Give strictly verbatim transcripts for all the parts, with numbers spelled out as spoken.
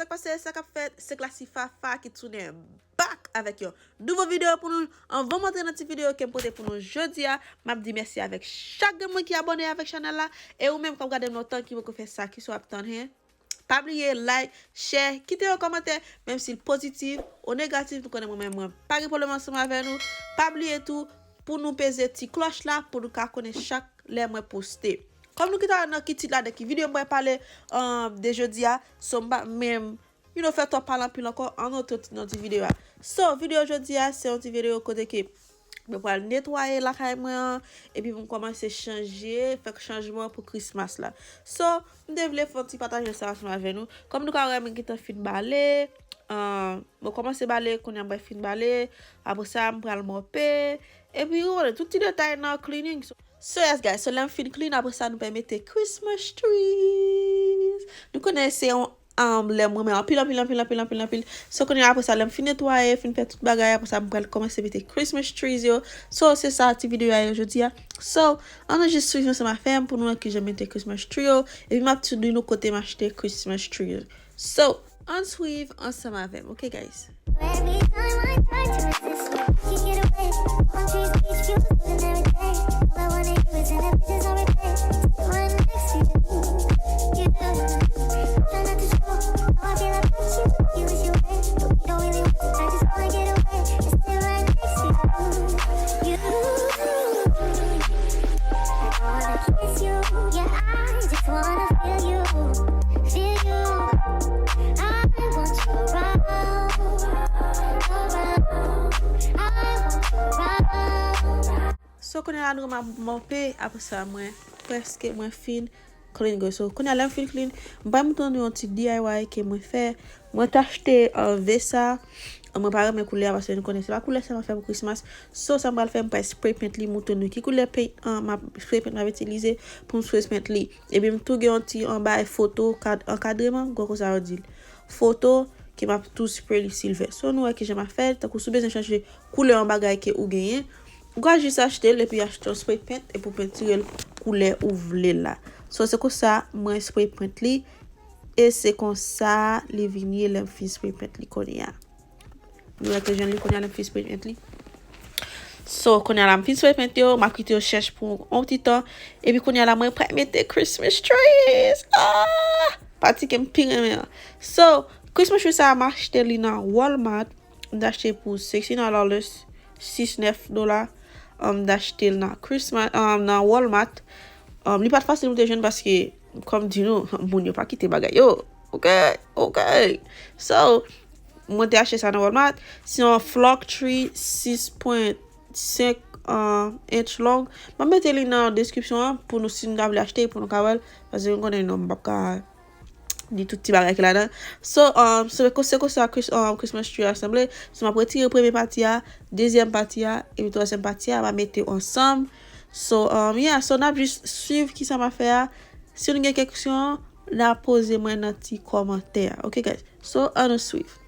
Sa k pase, sa k ap fèt, se Classy Fafa ki tounen back avèk yon nouvo videyo pou nou. Anvan m antre nan ti videyo ke m pote pou nou jodi a, m ap di mèsi avèk chak grenn moun ki abòne avèk chanèl la. E ou menm k ap gade m lontan ki poko fè sa, kisa w ap tann, hen? Pa bliye like, share, kite yon kòmantè, menm si l pozitif ou negatif, nou konnen mwen menm mwen pa gen pwoblèm ansanm avè nou. Pa bliye tou pou nou peze ti klòch la pou nou ka konnen chak lè mwen poste. Kòm nou gentan nan ki tit la, de ki videyo mwen pale, um, de jodi a, so m pa menm, you know, fè twòp pale anpil ankò, ann antre nan ti videyo a. So, videyo jodi a, se yon ti videyo kote ke mwen pral netwaye lakay mwen an, epi pou m kòmanse chanje, fè chanjman pou Christmas la. So, m te vle fè yon ti pataje sa ansanm avè nou. Kòm nou ka wè, mwen gentan fin bale, um, mwen kòmanse bale, kounye a mwen fin bale, apre sa, m pral mòpe, epi, ou konnen, tout ti detay nan cleaning. So, So yes guys, so lè m fin clean, apre sa nou pral mete Christmas trees. Nou konnen se yon, um, lè m renmen anpil, anpil, anpil, anpil, anpil, anpil. So kounye a apre sa, lè m fin netwaye, fin fè tout bagay, apre sa m pral kòmanse mete Christmas trees yo. So se sa ti videyo a ye jodi a. So, ann jis swiv ansanm avè m pou nou wè kijan m mete Christmas tree yo. Epi m ap tou di nou kote m achte Christmas tree yo. So, ann swiv ansanm avè m, ok guys? Every time I try to resist, you can't get away. Palm trees, beach views, living every day. All I wanna do is end up just on replay. Sitting right next to you. You try not to show how I feel about you. You wish you away, but we don't really want to. I just wanna get away and sit right next to you. You, I wanna kiss you. Yeah, I just wanna feel you, feel you. I want you around, around. I want you around. So kounye a la nou wè m ap mòpe, apre sa mwen prèske mwen fin clean girl. So kounye a lè m fin clean, m pral montre nou yon ti D I Y ke mwen fè. Mwen t achte, uh, vès sa. Mwen pa renmen koulè a paske nou konnen se pa koulè sa m ap fè pou Christmas. So sa m pral fè, m pral spray paint li, montre nou ki koulè paint, uh, m ap spray paint m ap itilize pou m spray paint li. Epi m tou gen yon ti anba foto, kad, ankadreman, gwo konsa yo di l. Foto ke m ap tou spray li silver. So nou wè kijan m ap fè, tankou si w bezwen chanje koulè yon bagay ke ou genyen, ou ka jis achte l epi achte yon spray paint epi w pentire l koulè ou vle la. So se konsa mwen spray paint li e se konsa li vin ye lè m fin spray paint li kounye a. Nou wè ke jan li kounye a lè m fin spray paint li. So kounye a la m fin spray paint yo, m ap kite yo chèch pou yon ti tan. Epi kounye a la mwen pral mete Christmas trees. Ah! Pati ke m pi renmen an. So, Christmas tree sa a m achte li nan Walmart. M t achte pou sixty-nine dollars, sis nèf dola. Um, m t achte l nan Christmas, um, nan Walmart. Um, li pa t fasil pou te jwenn paske, kòm di nou, moun yo pa kite bagay yo. Ok, ok. So, mwen te achte sa nan Walmart. Se yon flock tree sis pwen senk, uh, inch long. M ap mete li nan deskripsyon an pou nou si nou ta vle achte pou nou ka wè l. Paske nou konnen non, m p ap ka di tout ti bagay ki ladan. So, um, se, se konsa Chris-, um, Christmas tree a sanble. So, m ap retire premye pati a, dezyèm pati a, epi twazyèm pati a, m ap mete yo ansanm. So, um, yeah, so n ap jis swiv kisa m ap fè a. Si nou gen kesyon, n a poze mwen nan ti kòmantè a. Ok, guys? So, ann nou swiv.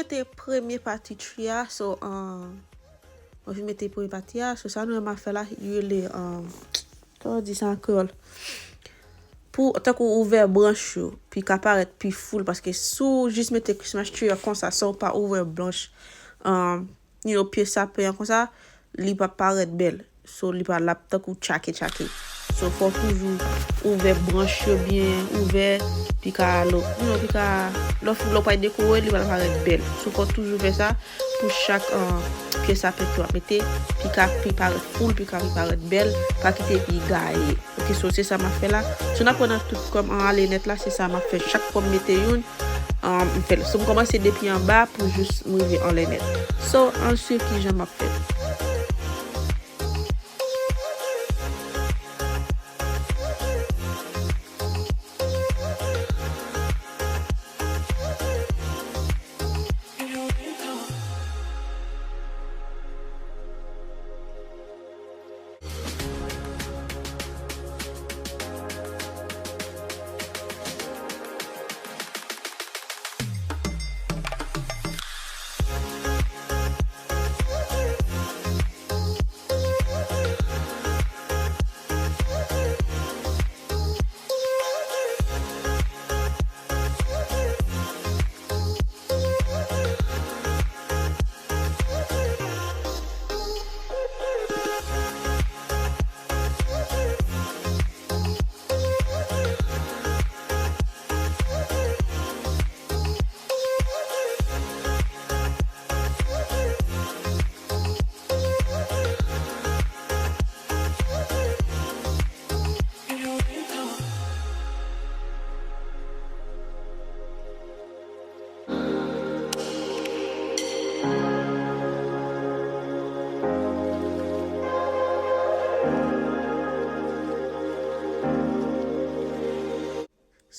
Mete premye pati tree a, so, um, mwen fin mete premye pati a, so sa nou wè m ap fè la, yo rele, um, kòman di sa an kreyòl? Pou, tankou ouvè branch yo, pou l ka parèt pi full, paske si w jis mete Christmas tree an konsa, san w pa ouvè branch, um, you know, pye sapen an konsa, li p ap parèt bèl. So, li pa, l ap tankou tchake tchake. So, fò w toujou ouvè branch yo byen ouvè, pi ka, lè w, you know, pi ka, lè w, lè w pral dekore, li pral parèt bèl. So, fò w toujou fè sa pou chak, uh, pye sapen ke w ap mete, pi ka, pi parèt full, pi ka, pi parèt bèl, pa kite li gaye. Ok, so se sa m ap fè la. So, n ap pran nan tout kòm an ale nèt la, se sa m ap fè chak fwa m mete youn. Um, m fè l. So, m kòmanse depi anba pou jis m rive anlè nèt. So, ann swiv kijan m ap fè l.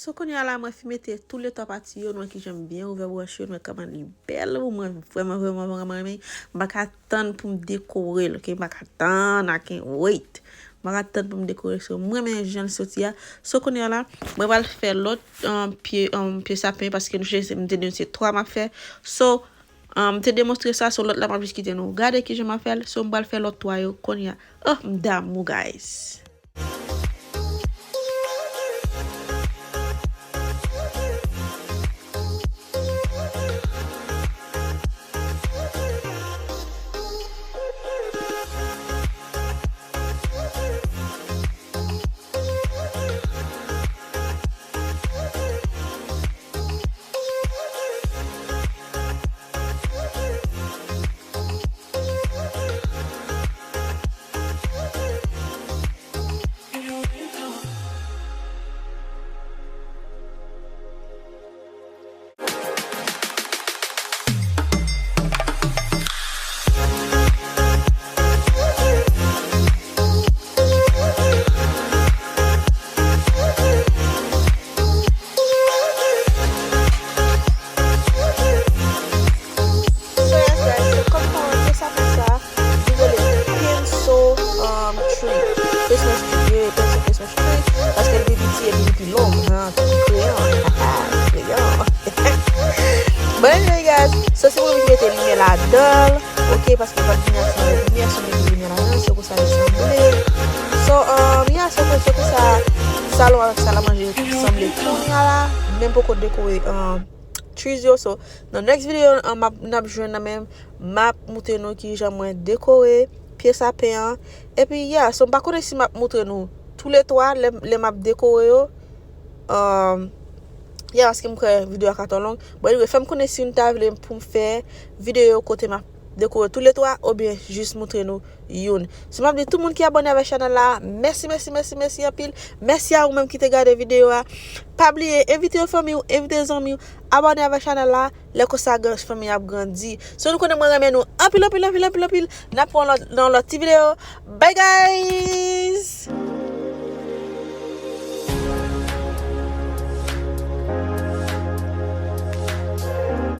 So, kounye a la, mwen fin mete tou le twa pati yo, nou wè kijan m byen ouvè branch yo, nou wè kòman li bèl, mwen vrèman, vrèman, vrèman renmen. M pa ka tann pou m dekore l, ok? M pa ka tann, I can't wait. M pa ka tann pou m dekore, so, mwen renmen jan l soti a. So, kounye a la, mwen pral fè lòt, um, pye, um, pye sapen, paske nou chèche, m te di nou se twa m ap fè. So, um, m te demonstre sa, so, lòt la, m ap jis kite nou gade kijan m ap fè l. So, m pral fè lòt twa yo, kounye a. Oh, m damou, guys. So, yes, guys, so, kòm nou wè sa, sa, nou rele pencil, um, tree. Christmas tree, yeah, pencil Christmas tree. Paske l pi piti epi l pi long, ha, tankou kreyon. Kreyon. But anyway, guys, so, si w vle mete limyè ladan l, ok, paske l pa t vini ansanm avèk limyè, so, mete limyè ladan l, se konsa li sanble. So, um, yeah, so, so, so, sa, salon avèk salamanje sanble kounye a la, menm poko dekore, um, trees yo. So, nan next video, an, m ap, n ap jwenn nan menm, m ap moutre nou kijan mwen dekore pye sapen an. Epi, yeah, so m pa konnen si m ap moutre nou tou le twa lè, lè m ap dekore yo. Um, yeah, paske m kwè video a ka twò long. But anyway, fè m konnen si nou ta vle pou m fè video kote m ap dekore tou le twa oubyen jis moutre nou youn. So, m ap di tout moun ki abòne avèk chanèl la, mèsi, mèsi, mèsi, mèsi anpil. Mèsi a ou menm ki te gade videyo a. Pa bliye, envite yon fanmi w, envite zanmi w, abòne avèk chanèl la. Lè konsa, fanmi ap grandi. So, nou konnen mwen renmen nou anpil, anpil, anpil, anpil, anpil. N ap wè nan lòt ti videyo. Bye, guys!